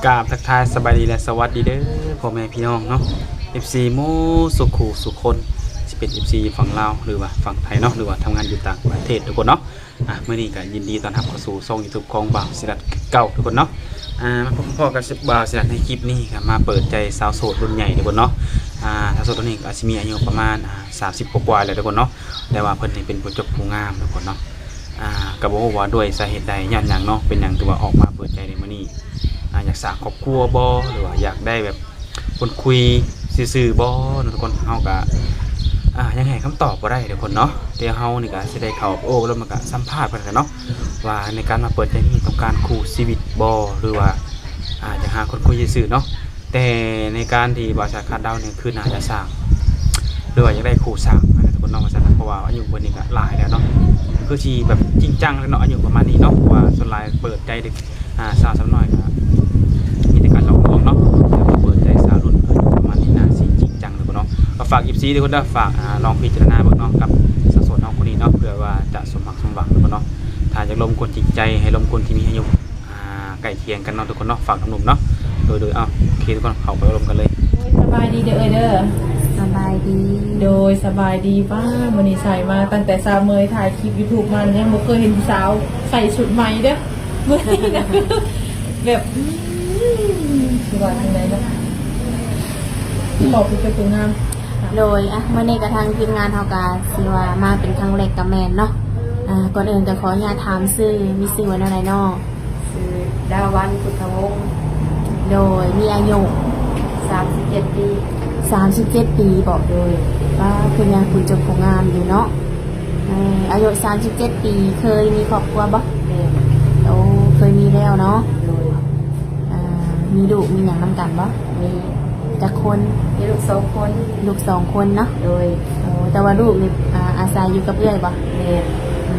ກາບທັກທາຍສະບາຍດີ ແລະ ສະຫວັດດີເດີ ພໍ່ແມ່ພີ່ນ້ອງເນາະ ເອັຟຊີ ໝົດສູ່ຄູ່ສູ່ຄົນ ຊິເປັນ ເອັຟຊີ ຢູ່ຝັ່ງລາວ ຫຼືວ່າຝັ່ງໄທເນາະ ຫຼືວ່າທຳງານຢູ່ຕ່າງປະເທດທຸກຄົນເນາະ. ອ່າ ມື້ນີ້ກໍຍິນດີຕ້ອນຮັບເຂົ້າສູ່ຊ່ອງ YouTube ຂອງບ່າວສີລັດຄືເກົ່າທຸກຄົນເນາະ. ອ່າ ມາພົບມາພໍ້ກັບບ່າວສີລັດໃນຄລິບນີ້ ກໍມາເປີດໃຈສາວໂສດລຸ້ນໃຫຍ່ທຸກຄົນເນາະ. ອ່າ ສາວໂສດຄົນນີ້ກໍອາດຊິມີອາຍຸປະມານ ອ່າ ສາມສິບກວ່າໆແລ້ວທຸກຄົນເນາະ ແຕ່ວ່າເພິ່ນນີ້ເປັນຜູ້ຈົບຜູ້ງາມທຸກຄົນເນາະ. ອ່າ ກໍບໍ່ຮູ້ວ່າດ້ວຍສາເຫດໃດ ຍ້ອນຫຍັງເນາະ ເປັນຫຍັງຖືວ່າອອກມາເປີດໃຈໃນມື້ນີ້. ອ່າ ຢາກສ້າງຄອບຄົວບໍ່ ຫຼືວ່າຢາກໄດ້ແບບຄົນຄຸຍຊື່ໆບໍ່ເນາະທຸກຄົນ. ເຮົາກໍ ອ່າ ຍັງໃຫ້ຄຳຕອບບໍ່ໄດ້ທຸກຄົນເນາະ ແຕ່ເຮົານີ້ກໍຊິໄດ້ເຂົ້າໄປໂອ້ລົມ ແລ້ວກໍສຳພາດເພິ່ນກັນເນາະ ວ່າໃນການມາເປີດໃຈນີ້ຕ້ອງການຄູ່ຊີວິດບໍ່ ຫຼືວ່າ ອ່າ ຢາກຫາຄົນຄຸຍຊື່ໆເນາະ. ແຕ່ໃນການທີ່ບ່າວສາຄາດເດົານີ້ ຄືໜ້າຈະສ້າງ ຫຼືວ່າຢາກໄດ້ຄູ່ສ້າງຫັ້ນນະທຸກຄົນເນາະ ວ່າຊັ້ນນະ ເພາະວ່າອາຍຸເພິ່ນນີ້ກໍຫຼາຍແລ້ວເນາະ ຄືຊິແບບຈິງຈັງແລ້ວເນາະ ອາຍຸປະມານນີ້ເນາະ ເພາະວ່າສ່ວນຫຼາຍເປີດໃຈເດັກ ອ່າ ສາວສ່ຳນ້ອຍກໍມີແຕ່ການຫຼອກລວງເນາະ ແຕ່ວ່າເປີດໃຈສາວລຸ້ນອາຍຸປະມານນີ້ໜ້າຊິຈິງຈັງທຸກຄົນເນາະ. ກໍຝາກ ເອັຟຊີ ທຸກຄົນເດີ ຝາກ ອ່າ ລອງພິຈາລະນາເບິ່ງເນາະ ກັບສາວໂສດເຮົາຄົນນີ້ເນາະ ເພື່ອວ່າຈະສົມຫວັງສົມຫວັງທຸກຄົນເນາະ. ຖ້າຢາກລົມຄົນຈິງໃຈ ໃຫ້ລົມຄົນທີ່ມີອາຍຸ ອ່າ ໃກ້ຄຽງກັນເນາະທຸກຄົນເນາະ ຝາກໜຸ່ມໆເນາະ. ໂດຍ ໂດຍ ເອົາ ໂອເຄ ທຸກຄົນ ເຂົ້າໄປລົມກັນເລີຍ. ໂອ້ຍ ສະບາຍດີເດີ ເອີຍເດີ ສະບາຍດີ. ໂດຍ ສະບາຍດີ. ປ້າ ມື້ນີ້ໃສ່ມາຕັ້ງແຕ່ສາວເມຍຖ່າຍຄລິບ YouTube ມາ ຍັງບໍ່ເຄີຍເຫັນຜູ້ສາວໃສ່ຊຸດໃໝ່ເດີ ມື້ນີ້ນະ ແບບ ອືມ ຊິວ່າຈັ່ງໃດເນາະ ຂໍຜູ້ເຈົ້າຜູ້ງາມ. ໂດຍ ອ່ະ ມື້ນີ້ກະທາງທີມງານເຮົາກະຊິວ່າມາເປັນຄັ້ງແລກກະແມ່ນເນາະ. ອ່າ ກ່ອນອື່ນກະຂໍອະນຸຍາດຖາມຊື່ ມີຊື່ວ່າແນວໃດເນາະ? ຊື່ ດາວັນ ພຸດທະວົງ. ໂດຍ ມີອາຍຸ? ສາມສິບເຈັດປີ. ສາມສິບເຈັດປີບໍ? ໂດຍ. ປ້າ ຄືຍັງຜູ້ຈົບຜູ້ງາມຢູ່ເນາະ. ເອີ ອາຍຸສາມສິບເຈັດປີ ເຄີຍມີຄອບຄົວບໍ່? ແມ່ນ. ໂອ້ ເຄີຍມີແລ້ວເນາະ. ໂດຍ. ອ່າ ມີລູກມີຫຍັງນຳກັນບໍ່? ມີ. ຈັກຄົນ? ມີລູກສອງຄົນ. ລູກສອງຄົນເນາະ. ໂດຍ. ໂອ້ ແຕ່ວ່າລູກນີ້ ອ່າ ອາໄສຢູ່ກັບເອື້ອຍບໍ່? ແມ່ນ. ອື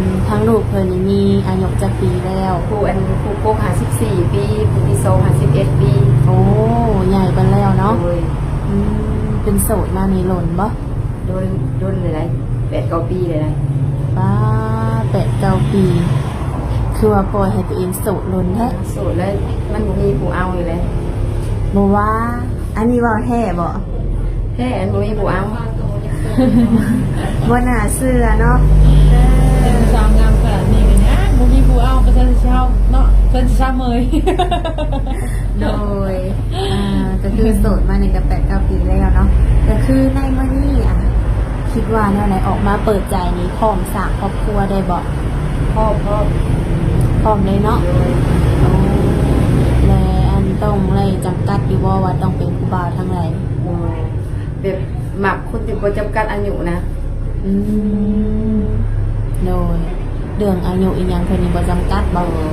ມ ທາງລູກເພິ່ນນີ້ມີອາຍຸຈັກປີແລ້ວ? ຜູ້ອັນ ຜູ້ກົກຫ້າສິບສີ່ປີ ຜູ້ທີສອງຫ້າສິບເອັດປີ. ໂອ້ ໃຫຍ່ເບິດແລ້ວເນາະ. ໂດຍ. ອືມ ເປັນໂສດມານີ້ດົນບໍ່? ດົນ ດົນແລ້ວໃດ໋ ແປດເກົ້າປີແລ້ວໃດ໋. ປ້າ ແປດເກົ້າປີ ຄືວ່າປ່ອຍໃຫ້ຕົວເອງໂສດດົນແທ້. ໂສດແລ້ວ ມັນບໍ່ມີຜູ້ເອົາຢູ່ແລ້ວ. ບໍ່ວ່າ ອັນນີ້ເວົ້າແທ້ບໍ່? ແທ້ ອັນບໍ່ມີຜູ້ເອົາ. ບໍ່ໜ້າເຊື່ອເນາະ. ເອີ ສາວງາມຂະໜາດນີ້ກະຍັງບໍ່ມີຜູ້ເອົາ ກະຊັ້ນຊິເຊົາເນາະ ຊັ້ນຊິເຊົາເມີຍ. ໂດຍ. ອ່າ ກະຄືໂສດມານີ້ກະແປດເກົ້າປີແລ້ວເນາະ. ກະຄືໃນມື້ນີ້ ອ່າ ຄິດວ່າແນວໃດ ອອກມາເປີດໃຈນີ້ ພ້ອມສ້າງຄອບຄົວໄດ້ບໍ່? ພ້ອມ ພ້ອມ ພ້ອມເລີຍເນາະ. ໂດຍ. ໂອ້ ແລະ ອັນ ຕ້ອງໄດ້ຈຳກັດຢູ່ບໍ່ວ່າຕ້ອງເປັນຜູ້ບ່າວທາງໃດ? ໂດຍ. ແບບມັກຄົນທີ່ບໍ່ຈຳກັດອາຍຸນະ. ອືມ ໂດຍ. ເລື່ອງອາຍຸອີ່ຫຍັງເພິ່ນນີ້ບໍ່ຈຳກັດບໍ່? ໂດຍ.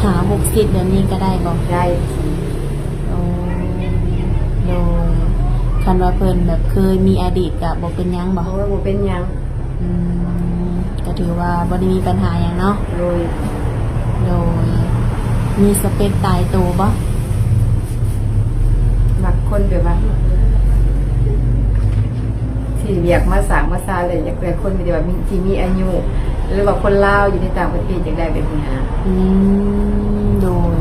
ຫ້າຫົກສິບແບບນີ້ກະໄດ້ບໍ່? ໄດ້. ໂອ້ ໂດຍ. ຄັນວ່າເພິ່ນແບບເຄີຍມີອະດີດກະບໍ່ເປັນຫຍັງບໍ່? ໂອ້ຍ ບໍ່ເປັນຫຍັງ. ອືມ ກະຖືວ່າບໍ່ໄດ້ມີບັນຫາຫຍັງເນາະ. ໂດຍ. ໂດຍ. ມີສະເປັກຕາຍໂຕບໍ່? ມັກຄົນແບບວ່າ ທີ່ຢາກມາສ້າງມາສາເລີຍ ຢາກໄດ້ຄົນທີ່ວ່າມີ ທີ່ມີອາຍຸ ຫຼືວ່າຄົນລາວຢູ່ໃນຕ່າງປະເທດ ຢາກໄດ້ແບບນີ້ນະ. ອືມ ໂດຍ.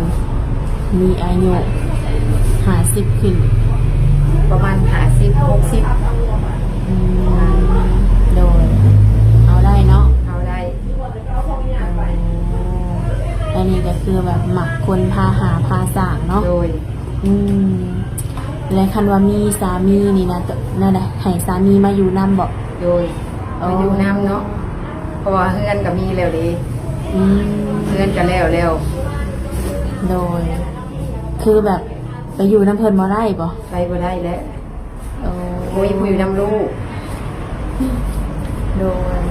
ມີອາຍຸຫ້າສິບຂຶ້ນ ປະມານຫ້າສິບ ຫົກສິບ. ອືມ ໂດຍ. ເອົາໄດ້ເນາະ? ເອົາໄດ້. ອໍ ອັນນີ້ກະຄືແບບມັກຄົນພາຫາພາສ້າງເນາະ. ໂດຍ. ອືມ ແລະ ຄັນວ່າມີສາມີນີ້ນະ ແນວໃດ ໃຫ້ສາມີມາຢູ່ນຳບໍ່? ໂດຍ. ອໍ ມາຢູ່ນຳເນາະ ເພາະວ່າເຮືອນກະມີແລ້ວເດ້. ອືມ ເຮືອນກະແລ້ວແລ້ວ. ໂດຍ. ຄືແບບໄປຢູ່ນຳເພິ່ນບໍ່ໄດ້ບໍ່? ໄປບໍ່ໄດ້ແຫຼະ. ໂອ້ ບໍ່ມີຜູ້ຢູ່ນຳລູກ. ໂດຍ.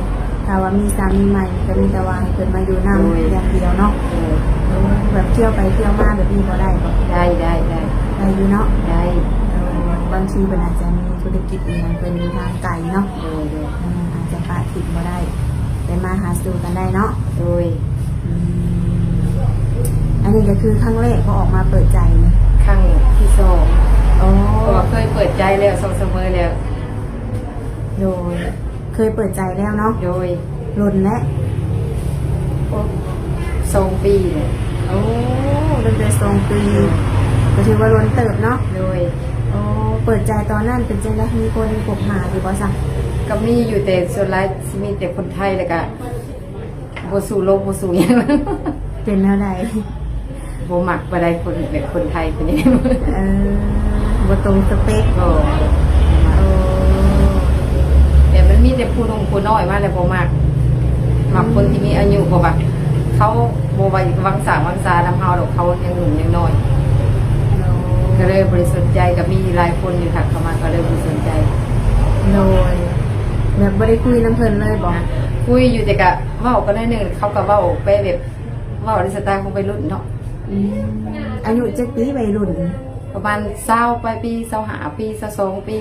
ຖ້າວ່າມີສາມີໃໝ່ກະມີແຕ່ວ່າໃຫ້ເພິ່ນມາຢູ່ນຳ ໂດຍ ຢ່າງດຽວເນາະ. ໂດຍ. ໂດຍ. ແບບທ່ຽວໄປທ່ຽວມາແບບນີ້ບໍ່ໄດ້ບໍ່? ໄດ້ ໄດ້ ໄດ້. ໄດ້ຢູ່ເນາະ? ໄດ້. ໂດຍ. ບາງທີເພິ່ນອາດຈະມີທຸລະກິດອີ່ຫຍັງເພິ່ນຢູ່ທາງໄກເນາະ. ໂດຍ ໂດຍ. ອືມ ອາດຈະປະຖິ້ມບໍ່ໄດ້ ໄດ້ມາຫາສູ່ກັນໄດ້ເນາະ. ໂດຍ. ອືມ ອັນນີ້ກະຄືຄັ້ງແລກບໍ່ ອອກມາເປີດໃຈນີ້? ຄັ້ງທີສອງ. ອໍ ເພາະວ່າເຄີຍເປີດໃຈແລ້ວ ສອງສາມເມີຍແລ້ວ. ໂດຍ. ເຄີຍເປີດໃຈແລ້ວເນາະ? ໂດຍ. ດົນແລ້ວ? ໂອ້ ສອງປີແລ້ວ. ໂອ້ ຕັ້ງແຕ່ສອງປີ ກໍຖືວ່າດົນເຕີບເນາະ. ໂດຍ. ໂອ້ ເປີດໃຈຕອນນັ້ນເປັນຈັ່ງໃດ? ມີຄົນຄົບຫາຢູ່ບໍ່ຊະ? ກໍມີຢູ່ ແຕ່ສ່ວນຫຼາຍຊິມີແຕ່ຄົນໄທ ແລ້ວກໍບໍ່ສູ້ລົບ ບໍ່ສູ້ຫຍັງ. ເປັນແນວໃດ? ບໍ່ມັກປານໃດ ຄົນແບບຄົນໄທເປັນຫຍັງ. ເອີ ບໍ່ຕົງສະເປັກ. ບໍ່. ໂອ້ ແບບມັນມີແຕ່ຜູ້ໜຸ່ມຜູ້ນ້ອຍມາແລ້ວບໍ່ມັກ. ມັກຄົນທີ່ມີອາຍຸ ເພາະວ່າເຂົາບໍ່ໄວ້ວາງສາວາງສານຳເຮົາດອກ ເຂົາຍັງໜຸ່ມຍັງນ້ອຍ. ໂດຍ. ກໍເລີຍບໍ່ໄດ້ສົນໃຈ. ກໍມີຫຼາຍຄົນຢູ່ທັກເຂົ້າມາ ກໍເລີຍບໍ່ສົນໃຈ. ໂດຍ. ແບບບໍ່ໄດ້ຄຸຍນຳເພິ່ນເລີຍບໍ່? ນະ ຄຸຍຢູ່ ແຕ່ກະເວົ້າກັນໜ້ອຍໜຶ່ງ ເຂົາກໍເວົ້າໄປແບບ ເວົ້າໃນສະໄຕຂອງໄວລຸ້ນເນາະ. ອືມ ອາຍຸຈັກປີໄວລຸ້ນ? ປະມານຊາວປາຍປີ ຊາວຫ້າປີ ຊາວສອງປີ.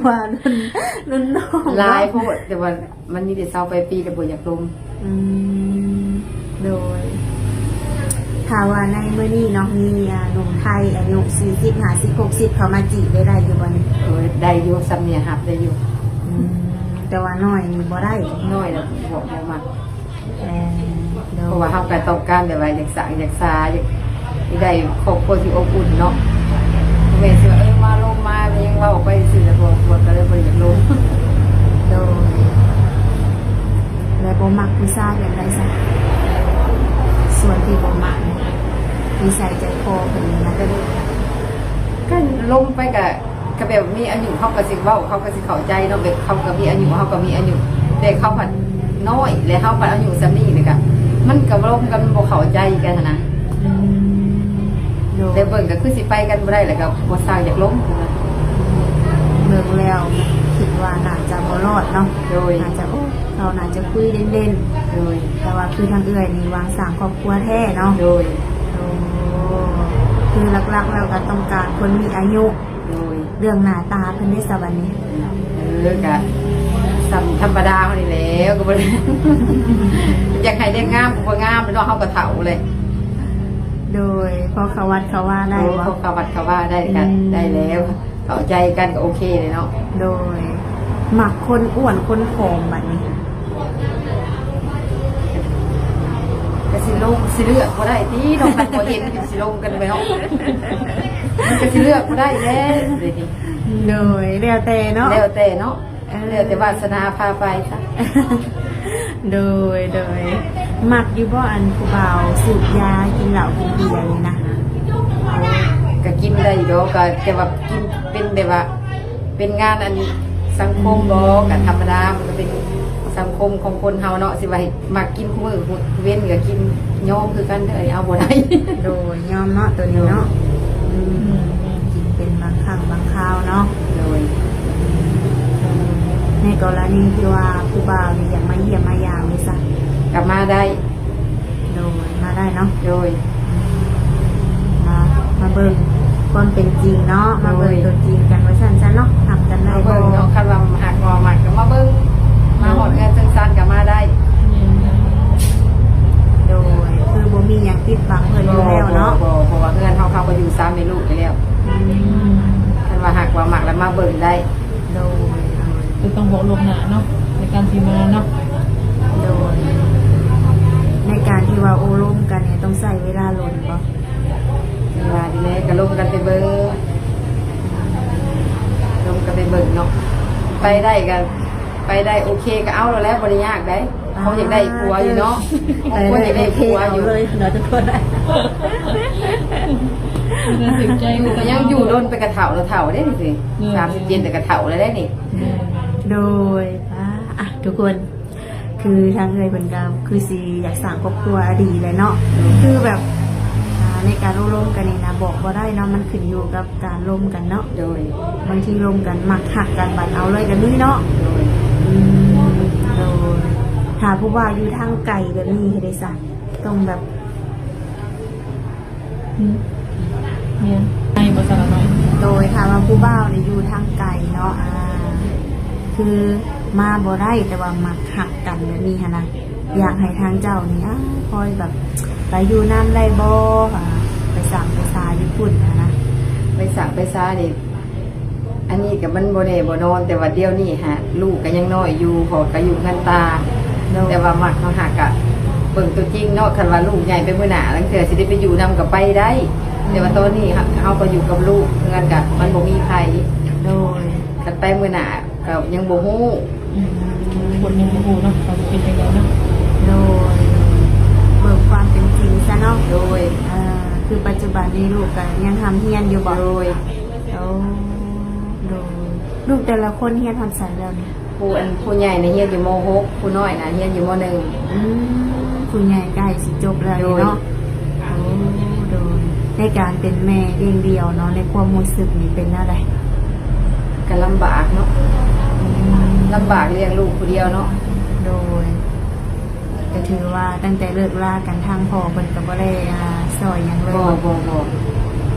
ວ່າລຸ້ນ ລຸ້ນນ້ອງເນາະ ຫຼາຍໂພດ ແຕ່ວ່າມັນມີແຕ່ຊາວປາຍປີ ແລ້ວບໍ່ຢາກລົມ. ອືມ ໂດຍ. ຖ້າວ່າໃນມື້ນີ້ເນາະ ມີ ອາ ໜຸ່ມໄທອາຍຸສີ່ສິບ ຫ້າສິບ ຫົກສິບ ເຂົ້າມາຈີບໄດ້ ໄດ້ຢູ່ບໍ່ນີ້? ໂອ້ຍ ໄດ້ຢູ່ ສ່ຳນີ້ຮັບໄດ້ຢູ່. ອືມ ແຕ່ວ່ານ້ອຍນີ້ບໍ່ໄດ້. ນ້ອຍລະບໍ່ ບໍ່ມັກ. ແມ່ນ. ໂດຍ. ເພາະວ່າເຮົາກໍຕ້ອງການແບບວ່າຢາກສ້າງຢາກສາ ຢາກ ຢາກໄດ້ຄອບຄົວທີ່ອົບອຸ່ນເນາະ. ບໍ່ແມ່ນຊິວ່າ ເອີ ມາລົມມາ ຍັງເວົ້າໄປຊື່ແລ້ວ ບໍ່ ບໍ່ ກໍເລີຍບໍ່ຢາກລົມ. ໂດຍ. ແລະບໍ່ມັກຜູ້ຊາຍແບບໃດຊະ? ສ່ວນທີ່ບໍ່ມັກ ນິໄສໃຈຄໍເພິ່ນນີ້ນະ. ກໍ ກໍລົມໄປກໍ ກໍແບບມີອາຍຸເຂົາກໍຊິເວົ້າ ເຂົາກໍຊິເຂົ້າໃຈເນາະ ແບບເຂົາກໍມີອາຍຸ ເຮົາກໍມີອາຍຸ ແຕ່ເຂົາພັດນ້ອຍ ແລະເຮົາພັດອາຍຸສ່ຳນີ້ ແລ້ວກໍມັນກໍເວົ້າກັນບໍ່ເຂົ້າໃຈກັນຫັ້ນນະ. ອືມ ໂດຍ. ແຕ່ເບິ່ງກໍຄືຊິໄປກັນບໍ່ໄດ້ ແລ້ວກໍບໍ່ຊ່າງຢາກລົມ. ເບິ່ງແລ້ວຄິດວ່າໜ້າຈະບໍ່ລອດເນາະ. ໂດຍ. ໜ້າຈະ ໂອ້ ເຂົາໜ້າຈະຄຸຍເດັ່ນໆ. ໂດຍ. ແຕ່ວ່າຄືທາງເອື້ອຍນີ້ຫວັງສ້າງຄອບຄົວແທ້ເນາະ. ໂດຍ. ໂອ້ ຄືຫຼັກໆແລ້ວກໍຕ້ອງການຄົນມີອາຍຸ. ໂດຍ. ເລື່ອງໜ້າຕາເພິ່ນເດຊະບັດນີ້? ເອີ ກະສ່ຳທຳມະດາເຮົານີ້ແຫຼະ ກໍບໍ່ໄດ້ ຢາກໃຫ້ໄດ້ງາມກໍບໍ່ງາມເນາະ ເຮົາກໍເຖົ້າແລ້ວ. ໂດຍ. ພໍເຂົ້າວັດເຂົ້າວາໄດ້ບໍ່? ໂອ້ ພໍເຂົ້າວັດເຂົ້າວາໄດ້ ອືມ ກໍໄດ້ແລ້ວ ເຂົ້າໃຈກັນກໍໂອເຄແລ້ວເນາະ. ໂດຍ. ມັກຄົນອ້ວນຄົນຜອມບັດນີ້? ກໍຊິລົງ ຊິເລືອກບໍ່ໄດ້ຕິເນາະ ຄັນບໍ່ເຫັນກໍຊິລົງກັນໄປເນາະ ມັນກໍຊິເລືອກບໍ່ໄດ້ແຫຼະເດນີ້. ໂດຍ. ແລ້ວແຕ່ເນາະ ແລ້ວແຕ່ເນາະ. ເອີ ແລ້ວແຕ່ວາສະໜາພາໄປຊະ. ໂດຍ ໂດຍ. ມັກຢູ່ບໍ່ ອັນຜູ້ບ່າວສູບຢາ ກິນເຫຼົ້າກິນເບຍນີ້ນະ? ກໍກິນໄດ້ຢູ່ດອກ ກໍແຕ່ວ່າກິນເປັນແບບວ່າ ເປັນງານອັນສັງຄົມບໍ? ອືມ ກໍທຳມະດາ ມັນກໍເປັນສັງຄົມຂອງຄົນເຮົາເນາະ ຊິວ່າໃຫ້ມັກກິນຄູ່ມື້ເວັນກໍກິນ ຍອມຄືກັນເດີ້ ເອົາບໍ່ໄດ້. ໂດຍ ຍອມເນາະ ໂຕນີ້ເນາະ. ໂດຍ. ອືມ ກິນເປັນບາງຄັ້ງບາງຄາວເນາະ. ໂດຍ. ໃນກໍລະນີທີ່ວ່າຜູ້ບ່າວນີ້ຢາກມາຢ້ຽມມາຢາມນີ້ຊະ? ກໍມາໄດ້. ໂດຍ. ມາໄດ້ເນາະ. ໂດຍ. ມາ ມາເບິ່ງຄວາມເປັນຈິງເນາະ. ໂດຍ. ມາເບິ່ງຕົວຈິງກັນວ່າຊັ້ນຊະເນາະ ຮັກກັນໄດ້ບໍ່ເນາະ. ຄັນວ່າຮັກບໍ່ມັກກໍມາເບິ່ງ ມາຮອດເຮືອນເທິງຊານກໍມາໄດ້. ອືມ ໂດຍ. ຄືບໍ່ມີຫຍັງປິດບັງເພິ່ນຢູ່ແລ້ວເນາະ. ບໍ່ ບໍ່ ເພາະວ່າເຮືອນເຮົາ ເຂົາກໍຢູ່ສາມແມ່ລູກຢູ່ແລ້ວ. ອືມ ຄັນວ່າຮັກວ່າມັກແລ້ວມາເບິ່ງໄດ້. ໂດຍ. ຄືຕ້ອງບອກລ່ວງໜ້າເນາະ ໃນການທີ່ມາເນາະ. ໂດຍ. ໃນການທີ່ວ່າໂອ້ລົມກັນນີ້ ຕ້ອງໃຊ້ເວລາດົນບໍ່? ວ່າດີແລ້ວ ກໍລົມກັນໄປເບິ່ງ ລົມກັນໄປເບິ່ງເນາະ. ໄປໄດ້ກໍໄປໄດ້ ໂອເຄກໍເອົາໂລດແຫຼະ ບໍ່ໄດ້ຍາກໃດ. ເຂົາຢາກໄດ້ຜົວຢູ່ເນາະ ບາງຄົນຢາກໄດ້ຜົວຢູ່. ເອີ ເອົາເລີຍເນາະ ທຸກຄົນ. ກໍຍັງຢູ່ດົນໄປກະເຖົ້າແລ້ວ ເຖົ້າເດ້ນີ້. ອືມ ສາມສິບເຈັດແລ້ວກະເຖົ້າແລ້ວເດ້ນີ້. ໂດຍ. ອ່າ ອ່ະ ທຸກຄົນ ຄືທາງເອື້ອຍເພິ່ນກໍຄືຊິຢາກສ້າງຄອບຄົວດີແຫຼະເນາະ. ໂດຍ. ຄືແບບ ອ່າ ໃນການໂອ້ລົມກັນນີ້ນະ ບອກບໍ່ໄດ້ເນາະ ມັນຂຶ້ນຢູ່ກັບການລົມກັນເນາະ. ໂດຍ. ບາງທີລົມກັນມັກຮັກກັນ ບັດເອົາເລີຍກໍມີເນາະ. ໂດຍ. ອືມ ໂດຍ. ຖ້າຜູ້ບ່າວຢູ່ທາງໄກແບບນີ້ເຮັດໃດຊະ? ຕ້ອງແບບ ອືມ ແມ່ນ ໃຫ້ບໍ່ສາລະນ້ອຍ. ໂດຍ. ຖ້າວ່າຜູ້ບ່າວນີ້ຢູ່ທາງໄກເນາະ ອ່າ ຄືມາບໍ່ໄດ້ ແຕ່ວ່າມັກຮັກກັນແບບນີ້ຫັ້ນນະ ຢາກໃຫ້ທາງເຈົ້ານີ້ ອ່າ ຄອຍແບບໄປຢູ່ນຳໄດ້ບໍ່? ອ່າ ໄປສ້າງໄປສາຢູ່ພຸ້ນຫັ້ນນະ. ໄປສ້າງໄປສານີ້ ອັນນີ້ກໍມັນບໍ່ແນ່ບໍ່ນອນ ແຕ່ວ່າດຽວນີ້ຫາ ລູກກໍຍັງນ້ອຍຢູ່ ພໍ່ກໍຢູ່ເຮືອນຕາ. ໂດຍ. ແຕ່ວ່າມັກເນາະ ຫາກະ ເບິ່ງຕົວຈິງເນາະ ຄັນວ່າລູກໃຫຍ່ໄປມື້ໜ້າ ລາງເທື່ອຊິໄດ້ໄປຢູ່ນຳກໍໄປໄດ້ ແຕ່ວ່າຕອນນີ້ເຮົາ ເຮົາກໍຢູ່ກັບລູກ ເຮືອນກໍມັນບໍ່ມີໃຜ. ໂດຍ. ຄັນໄປມື້ໜ້າກໍຍັງບໍ່ຮູ້. ອືມ ຄົນຍັງບໍ່ຮູ້ເນາະ ວ່າຊິເປັນຈັ່ງໃດເນາະ. ໂດຍ ເບິ່ງຄວາມເປັນຈິງຊະເນາະ. ໂດຍ. ເອີ ຄືປັດຈຸບັນນີ້ລູກກໍຍັງຮ່ຳຮຽນຢູ່ບໍ່? ໂດຍ. ໂອ້ ໂດຍ. ລູກແຕ່ລະຄົນຮຽນຮອດໃສແລ້ວນີ້? ຜູ້ ອັນ ຜູ້ໃຫຍ່ນະຮຽນຢູ່ ມໍຫົກ ຜູ້ນ້ອຍນະຮຽນຢູ່ ມໍໜຶ່ງ. ອືມ ຜູ້ໃຫຍ່ໃກ້ຊິຈົບແລ້ວນີ້ເນາະ. ໂດຍ. ໂອ້ ໂດຍ. ໃນການເປັນແມ່ລ້ຽງດ່ຽວເນາະ ໃນຄວາມຮູ້ສຶກນີ້ເປັນແນວໃດ? ກໍລຳບາກເນາະ. ອືມ ລຳບາກລ້ຽງລູກຜູ້ດຽວເນາະ. ໂດຍ. ກໍຖືວ່າຕັ້ງແຕ່ເລີກລາກັນ ທາງພໍ່ເພິ່ນກໍບໍ່ໄດ້ ອ່າ ຊ່ອຍຫຍັງເລີຍ. ບໍ່ ບໍ່ ບໍ່. ອໍ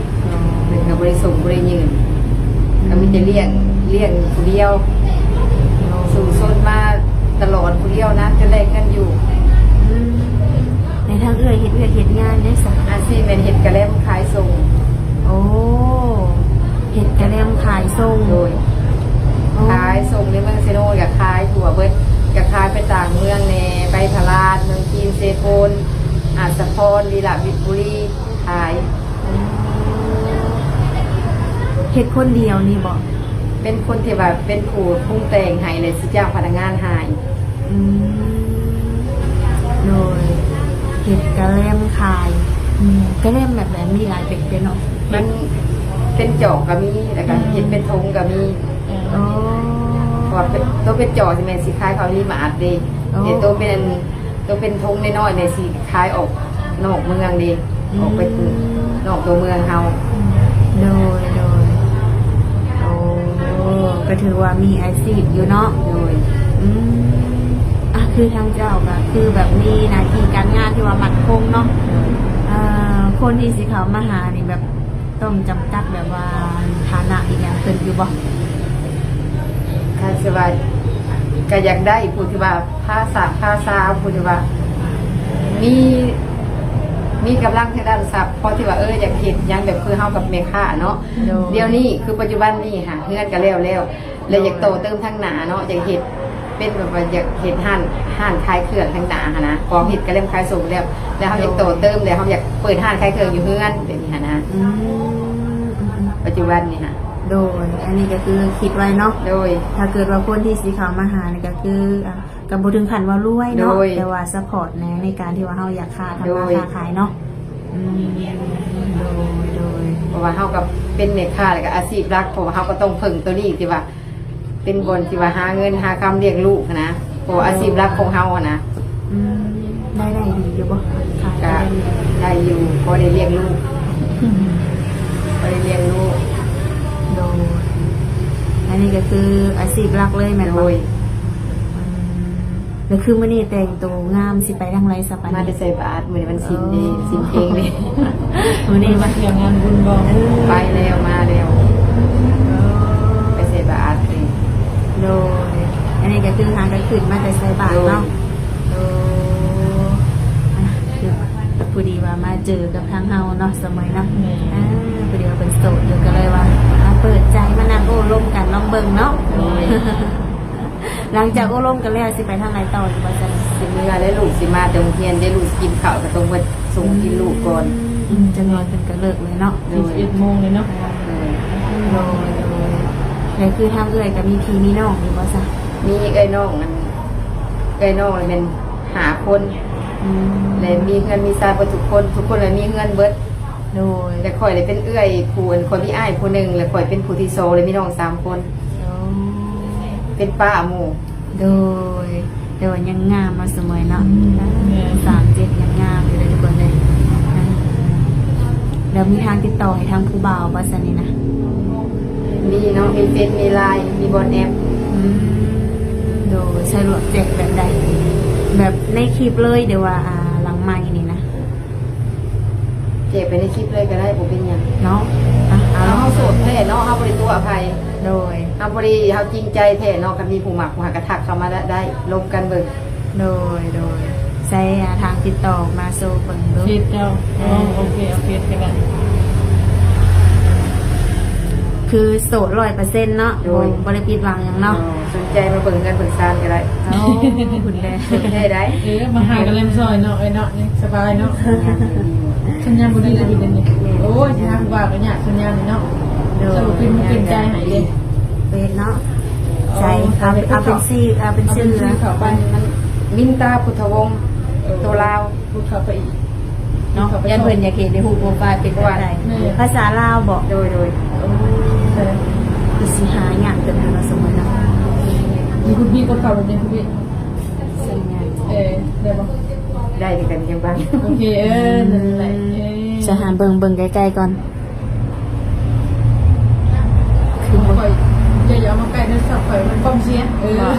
ເພິ່ນກໍບໍ່ໄດ້ສົ່ງ ບໍ່ໄດ້ຍື່ນ. ອືມ ກໍມີແຕ່ລ້ຽງ ລ້ຽງຜູ້ດຽວ. ອໍ ສູ້ຊົນມາຕະຫຼອດຜູ້ດຽວນະ ຈົນໄດ້ເງິນຢູ່. ອືມ ແລ້ວທາງເອື້ອຍເຮັດວຽກເຮັດງານເດ້ຊະ? ອາຊີບແມ່ນເຮັດກະແລັມຂາຍສົ່ງ. ໂອ້ ເຮັດກະແລັມຂາຍສົ່ງ. ໂດຍ. ອໍ ຂາຍສົ່ງໃນເມືອງເຊໂນ ກໍຂາຍທົ່ວເບິດ ກໍຂາຍໄປຕ່າງເມືອງແດ່ ໄປພະລານ ເມືອງຈີນ ເຊໂປນ ອາດສະພອນ ວິລະ ວິດບຸລີ ຂາຍ. ເຮັດຄົນດຽວນີ້ບໍ? ເປັນຄົນທີ່ວ່າເປັນຜູ້ປຸງແຕ່ງໃຫ້ ແລະ ຊິຈ້າງພະນັກງານໃຫ້. ອືມ ໂດຍ. ເຮັດກະແລັມຂາຍ. ອືມ ກະແລັມແບບໃດ? ມີຫຼາຍແບບເດ້ເນາະ. ມັນເປັນຈອກກໍມີ ແລ້ວກໍເຮັດເປັນຖົງກໍມີ. ອໍ ເພາະວ່າເປັນ ໂຕເປັນຈອກຊິແມ່ນຊິຂາຍເຂົ້າມີມາດເດ້. ອໍ ແຕ່ໂຕເປັນ ໂຕເປັນຖົງນ້ອຍໆນີ້ຊິຂາຍອອກນອກເມືອງເດ້. ອືມ ອອກໄປນອກຕົວເມືອງເຮົາ. ໂດຍ ໂດຍ. ໂອ້ ກໍຖືວ່າມີອາຊີບຢູ່ເນາະ. ໂດຍ. ອືມ ອ່ະ ຄືທາງເຈົ້າກໍຄືແບບມີໜ້າທີ່ການງານທີ່ວ່າໝັ້ນຄົງເນາະ. ໂດຍ. ເອີ ຄົນທີ່ຊິເຂົ້າມາຫານີ້ແບບ ຕ້ອງຈຳກັດແບບວ່າຖານະອີ່ຫຍັງເພິ່ນຢູ່ບໍ່? ຄັນຊິວ່າ ກໍຢາກໄດ້ຜູ້ທີ່ວ່າພາສາ ພາສາ ຜູ້ທີ່ວ່າມີ ມີກຳລັງທາງດ້ານຊັບ ພໍທີ່ວ່າ ເອີ ຢາກເຮັດຫຍັງແບບຄືເຮົາກັບແມ່ຄ້າເນາະ. ໂດຍ. ດຽວນີ້ຄືປັດຈຸບັນນີ້ຫາ ເຮືອນກໍແລ້ວແລ້ວ ແລ້ວຢາກຕໍ່ເຕີມທາງໜ້າເນາະ ຢາກເຮັດເປັນແບບວ່າຢາກເຮັດຮ້ານ ຮ້ານຂາຍເຄື່ອງທາງໜ້າຫັ້ນນະ ເພາະເຮັດກະແລັມຂາຍສົ່ງແລ້ວ ແລ້ວເຮົາຢາກຕໍ່ເຕີມ ໂດຍ ແລ້ວເຮົາຢາກເປີດຮ້ານຂາຍເຄື່ອງຢູ່ເຮືອນແບບນີ້ຫັ້ນນະ. ອືມ ປັດຈຸບັນນີ້ຫະ. ໂດຍ. ອັນນີ້ກໍຄືຄິດໄວ້ເນາະ. ໂດຍ. ຖ້າເກີດວ່າຄົນທີ່ຊິເຂົ້າມາຫານີ້ກໍຄື ອ່າ ກໍບໍ່ເຖິງຂັ້ນວ່າລວຍເນາະ. ໂດຍ. ແຕ່ວ່າຊັບພອດໃນ ໃນການທີ່ວ່າເຮົາຢາກຄ້າ ທຳມາ ໂດຍ ຄ້າຂາຍເນາະ. ອືມ ໂດຍ ໂດຍ. ເພາະວ່າເຮົາກໍເປັນແມ່ຄ້າ ແລ້ວກໍອາຊີບຫຼັກ ເພາະວ່າເຮົາກໍຕ້ອງເພິ່ງໂຕນີ້ທີ່ວ່າເປັນບ່ອນທີ່ວ່າຫາເງິນຫາຄຳລ້ຽງລູກຫັ້ນນະ ເພາະວ່າອາຊີບຫຼັກຂອງເຮົາຫັ້ນນະ. ອືມ ລາຍໄດ້ດີຢູ່ບໍ່? ຂາຍ ກໍ ລາຍໄດ້ດີ ໄດ້ຢູ່ ພໍໄດ້ລ້ຽງລູກ. ອືມ ພໍໄດ້ລ້ຽງລູກ. ໂດຍ. ອັນນີ້ກໍຄືອາຊີບຫຼັກເລີຍແມ່ນບໍ່? ໂດຍ. ອືມ ແລ້ວຄືມື້ນີ້ແຕ່ງໂຕງາມ ຊິໄປທາງໃດຊະບາດນີ້? ມາແຕ່ໃສ່ບາດ ມື້ນີ້ວັນສິນເດ້. ອໍ ສິນເພງເດ້. ມື້ນີ້ມາທ່ຽວງານບຸນບໍ່? ເອີ ໄປແລ້ວ ມາແລ້ວ. ອໍ ໄປໃສ່ບາດເດ້. ໂດຍ. ອັນນີ້ກໍຄືຫາກັນຂຶ້ນມາແຕ່ໃສ່ບາດເນາະ. ໂດຍ. ໂອ້ ອ່ະ ຄືພໍດີວ່າມາເຈີກັບທາງເຮົາເນາະ ສະເໝີຍເນາະ. ແມ່ນ. ອ່າ ພໍດີວ່າເພິ່ນໂສດຢູ່ ກໍເລີຍວ່າ ອ່າ ເປີດໃຈມານັ່ງໂອ້ລົມກັນລອງເບິ່ງເນາະ. ໂດຍ. ຫຼັງຈາກໂອ້ລົມກັນແລ້ວ ຊິໄປທາງໃດຕໍ່ອີກບໍ່ຊັ້ນ? ຊິເມືອແລ້ວ ລູກຊິມາແຕ່ໂຮງຮຽນເດ້ ລູກຊິກິນເຂົ້າ ກໍຕ້ອງໄປສົ່ງກິນລູກກ່ອນ. ອືມ ຈັກໜ້ອຍເພິ່ນກໍເລີກແລ້ວເນາະ. ໂດຍ. ສິບເອັດໂມງເລີຍເນາະ. ໂດຍ. ໂດຍ ໂດຍ. ແລ້ວຄືທາງເອື້ອຍກໍມີພີ່ມີນ້ອງຢູ່ບໍ່ຊະ? ມີເອື້ອຍນ້ອງ ອັນ ເອື້ອຍນ້ອງລະແມ່ນຫ້າຄົນ. ອືມ ແລະມີເຮືອນມີຊານເບິດທຸກຄົນ ທຸກຄົນລະມີເຮືອນເບິດ. ໂດຍ. ແລະຂ້ອຍລະເປັນເອື້ອຍຜູ້ ອັນ ຂ້ອຍມີອ້າຍຜູ້ໜຶ່ງ ແລະຂ້ອຍເປັນຜູ້ທີສອງ ແລະມີນ້ອງສາມຄົນ. ໂອ້ ເປັນປ້າໝູ່. ໂດຍ. ແຕ່ວ່າຍັງງາມມາສະເໝີຍເນາະ. ອືມ ສາມເຈັດຍັງງາມຢູ່ເດ້ທຸກຄົນເດ້. ແລ້ວມີທາງຕິດຕໍ່ໃຫ້ທາງຜູ້ບ່າວບໍ່ຊັ້ນນີ້ນະ? ມີເນາະ ມີເຟສ ມີລາຍ ມີບອດແອັບ. ອືມ ໂດຍ. ສະດວກແຈກແບບໃດ? ແບບໃນຄລິບເລີຍ ຫຼືວ່າ ອ່າ ຫຼັງໄມນີ້ນະ? ແຈກໄປໃນຄລິບເລີຍກໍໄດ້ ບໍ່ເປັນຫຍັງເນາະ. ອ່ະ ເອົາ ເຮົາໂສດແທ້ເນາະ ເຮົາບໍ່ໄດ້ຕົວະໃຜ. ໂດຍ. ເຮົາພໍດີເຮົາຈິງໃຈແທ້ເນາະ ຄັນມີຜູ້ມັກຜູ້ຮັກກໍທັກເຂົ້າມາໄດ້ ລົມກັນເບິ່ງ. ໂດຍ ໂດຍ. ໃຊ້ ອ່າ ທາງຕິດຕໍ່ມາໂຊເບິ່ງດູ. ເຟສເຈົ້າ. ເອີ ໂອເຄ ເອົາເຟສກໍໄດ້. ເຄ ຄືໂສດຮ້ອຍເປີເຊັນເນາະ. ໂດຍ ບໍ່ ບໍ່ໄດ້ຜິດຫວັງຫຍັງເນາະ. ອໍ ສົນໃຈມາເບິ່ງເຮືອນເບິ່ງຊານກໍໄດ້. ໂອ້ ພຸ້ນແຫຼະ ສົນໃຈໄດ້. ເອີ ມາຫາກະແລັມຊອຍເນາະ ເອີຍເນາະ ນີ້ສະບາຍເນາະ. ສັນຍານບໍ່ດີເລີຍຢູ່ເດນີ້. ໂອ້ຍ ຊິຫາຜູ້ບ່າວກໍຍາກສັນຍານນີ້ເນາະ. ໂດຍ ເປັນ ເປັນໃຈໃຫ້ເດ້ ເປັນເນາະ. ໃສ່ ເອົາ ເອົາເປັນຊື່ ເອົາເປັນຊື່ ເອົາເປັນຊື່ເຂົ້າໄປ. ມັນ ມິນຕາ ພຸດທະວົງ ເອີ ໂຕລາວ. ພຸດເຂົ້າໄປອີກເນາະ ພຸດເຂົ້າໄປ ຢ້ານເພິ່ນຢາກເຫັນໃນຮູບໂປຣໄຟລ໌ເປັນແບບໃດ. ແມ່ນ ພາສາລາວບໍ? ໂດຍ ໂດຍ. ໂອ້ ຄືຊິຫາຍາກເຕີບຢູ່ເນາະ ສົມມຸດເນາະ. ມີຄຸນພີ່ກົດເຂົ້າແບບນີ້ຄຸນພີ່. ສັນຍານ ເອີ ໄດ້ບໍ່? ໄດ້ຄືກັນ ຍັງບາງ. ໂອເຄ ເອີ ນັ້ນແຫຼະ ເອີ ຈະຫາເບິ່ງ ເບິ່ງໃກ້ໆກ່ອນ. ຄືບໍ່ ຂ້ອຍ ຢ່າ ຢ່າເອົາມາໃກ້ໂທລະສັບຂ້ອຍ ມັນຄອມເສຍ. ເອີ ບໍ່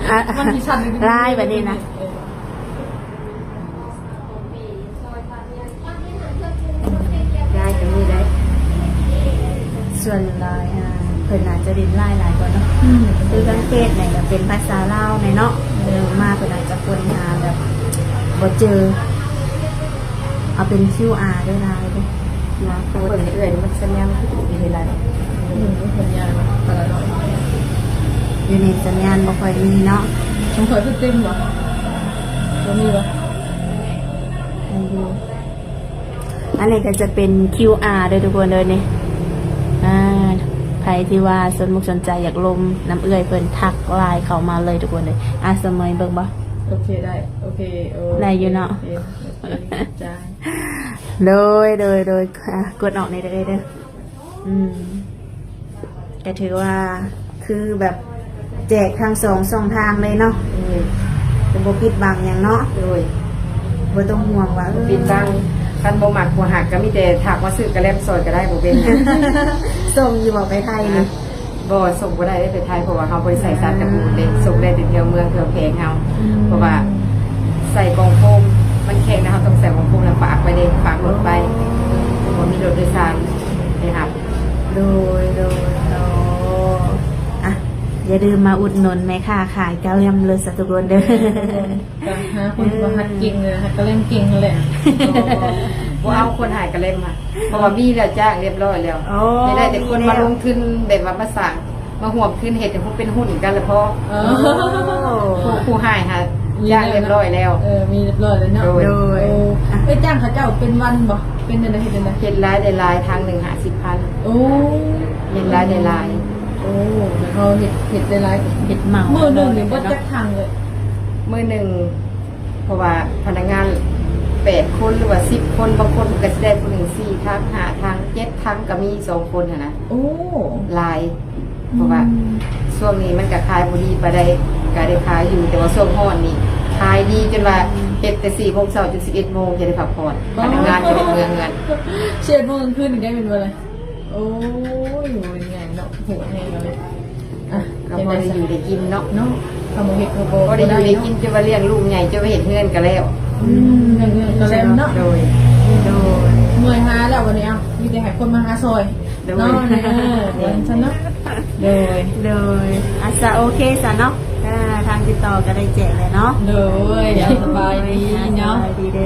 ອ່ະ ມັນຊິສັ່ນ ລາຍແບບນີ້ນະ. ເອີ ໄດ້ກໍມີໄດ້. ສ່ວນຫຼາຍ ອ່າ ເພິ່ນອາດຈະຫຼິ້ນລາຍຫຼາຍກວ່າເນາະ. ອືມ ຄືທາງເຟສນີ້ກໍເປັນພາສາລາວແດ່ເນາະ. ເອີ ມາເພິ່ນອາດຈະຄົ້ນຫາແບບບໍ່ເຈີ. ເອົາເປັນຄິວອາໄດ້ຫຼາຍເດ້. ມາເບິ່ງເອື້ອຍ ມັນສັນຍານຄືບໍ່ດີເທົ່າໃດ. ອືມ ສັນຍານມັນປານນັ້ນ. ຢູ່ນີ້ສັນຍານບໍ່ຄ່ອຍມີເນາະ. ຂອງຂ້ອຍຄືເຕັມບໍ່? ບໍ່ມີບໍ່? ອັນນີ້ກໍຈະເປັນຄິວອາເດີທຸກຄົນເດີນີ້. ອ່າ ໃຜທີ່ວ່າສົນມຸກສົນໃຈຢາກລົມນຳເອື້ອຍເພິ່ນ ທັກລາຍເຂົ້າມາເລີຍທຸກຄົນເດີ. ອ່າ ສະເໝີຍເບິ່ງບໍ່? ໂອເຄ ໄດ້ ໂອເຄ ໂອເຄ ໄດ້ຢູ່ເນາະ. ໂອເຄ ໂອເຄ ຈ້າ. ໂດຍ ໂດຍ ໂດຍ ອ່າ ກົດອອກນີ້ເດີເອື້ອຍເດີ. ອືມ ກໍຖືວ່າຄືແບບແຈກທັງສອງຊ່ອງທາງເລີຍເນາະ. ໂດຍ ກໍບໍ່ຜິດຫວັງຫຍັງເນາະ. ໂດຍ ບໍ່ຕ້ອງຫ່ວງວ່າ ບໍ່ ເອີ ຜິດຫວັງ. ຄັນບໍ່ມັກບໍ່ຮັກກໍມີແຕ່ທັກມາຊື້ກະແລັມຊອຍກໍໄດ້ ບໍ່ເປັນຫຍັງ. ສົ່ງຢູ່ບໍ່ໄປໄທນີ້? ບໍ່ ສົ່ງບໍ່ໄດ້ເດ້ໄປໄທ ເພາະວ່າເຮົາບໍ່ໄດ້ໃສ່ສານກັນບູດເດ້. ອ່າ ສົ່ງໄດ້ແຕ່ແຖວເມືອງແຖວແຂວງເຮົາ. ອືມ ເພາະວ່າໃສ່ກ່ອງໂຟມ ມັນແຂງນະ ເຮົາຕ້ອງໃສ່ກ່ອງໂຟມແລ້ວຝາກໄວ້ເດ້ ຝາກລົດໄປ. ອໍ ບໍ່ມີລົດໂດຍສານໄປຮັບ. ໂດຍ ໂດຍ ໂດຍ. ອ່ະ ຢ່າລືມມາອຸດໜູນແມ່ຄ້າຂາຍກະແລັມເລີຍສາທຸກຄົນເດີ. ກໍຫາຄົນທີ່ວ່າຮັດເກັ່ງເລີຍ ຮັດກະແລັມເກັ່ງຫັ້ນແຫຼະ. ບໍ່ ບໍ່ເອົາຄົນຫາຍກະແລັມ ເພາະວ່າມີແລ້ວຈ້າງຮຽບຮ້ອຍແລ້ວ. ໂອ້ ຢາກໄດ້ແຕ່ຄົນມາລົງທຶນແບບວ່າມາສ້າງ ມາຮ່ວມທຶນເຮັດໃຫ້ເປັນຫຸ້ນກັນລະພໍ. ເອີ ຜູ້ ຜູ້ຫາຍຫາຈ້າງຮຽບຮ້ອຍແລ້ວ. ເອີ ມີຮຽບຮ້ອຍແລ້ວເນາະ. ໂດຍ ໂດຍ. ເອີ ໄປຈ້າງເຂົາເຈົ້າເປັນວັນບໍ່? ເປັນແນວໃດ ເຮັດແນວໃດ? ເຮັດລາຍໄດ້ຫຼາຍ ທາງໜຶ່ງຫ້າສິບພັນ. ໂອ້ ເຮັດລາຍໄດ້ຫຼາຍ. ໂອ້ ເຮົາເຮັດ ເຮັດໄດ້ຫຼາຍ ເຮັດເໝົາ. ມື້ໜຶ່ງນີ້ເບິດຈັກຖັງເອີຍ? ມື້ໜຶ່ງ ເພາະວ່າພະນັກງານແປດຄົນ ຫຼືວ່າສິບຄົນ ບາງຄົນກໍຊິໄດ້ຜູ້ໜຶ່ງສີ່ຖັງ ຫ້າຖັງ ເຈັດຖັງກໍມີ ສອງຄົນຫັ້ນນະ. ໂອ້ ຫຼາຍ. ເພາະວ່າ ອືມ ຊ່ວງນີ້ມັນກໍຂາຍບໍ່ດີປານໃດ ກໍໄດ້ຂາຍຢູ່ ແຕ່ວ່າຊ່ວງຮ້ອນນີ້ຂາຍດີຈົນວ່າ ອືມ ເຮັດແຕ່ສີ່ໂມງເຊົ້າຈົນສິບເອັດໂມງຈະໄດ້ພັກຜ່ອນ. ອໍ ພະນັກງານຈະໄດ້ເມືອເຮືອນ ສິບເອັດໂມງກາງຄືນນີ້ໄດ້ແມ່ນບໍ່ລະ? ໂອ້ຍ ບໍ່ເປັນຫຍັງເນາະ ໂຫດແຮງເລີຍ. ອ່ະ ກໍພໍໄດ້ຢູ່ໄດ້ກິນເນາະ. ເນາະ ຖ້າບໍ່ເຮັດກໍບໍ່ ພໍໄດ້ຢູ່ໄດ້ກິນ ໄດ້ເນາະ ຈົນວ່າລ້ຽງລູກໃຫຍ່ ຈົນວ່າເຮັດເຮືອນກໍແລ້ວ. ອືມ ເຮັດເຮືອນກໍແລ້ວເນາະ. ໂດຍ ໂດຍ. ເມື່ອຍຫາແລ້ວບັດນີ້ ເອົາ ມີແຕ່ໃຫ້ຄົນມາຫາຊ່ອຍ. ໂດຍ ເນາະ ເອີ ວ່າຊັ້ນເນາະ. ໂດຍ ໂດຍ. ອາ ສະ ໂອເຄສະເນາະ. ເອີ ທາງຕິດຕໍ່ກໍໄດ້ແຈກແລ້ວເນາະ. ໂດຍ ສະບາຍດີເນາະ. ໂດຍ ສະບາຍດີເດີ້.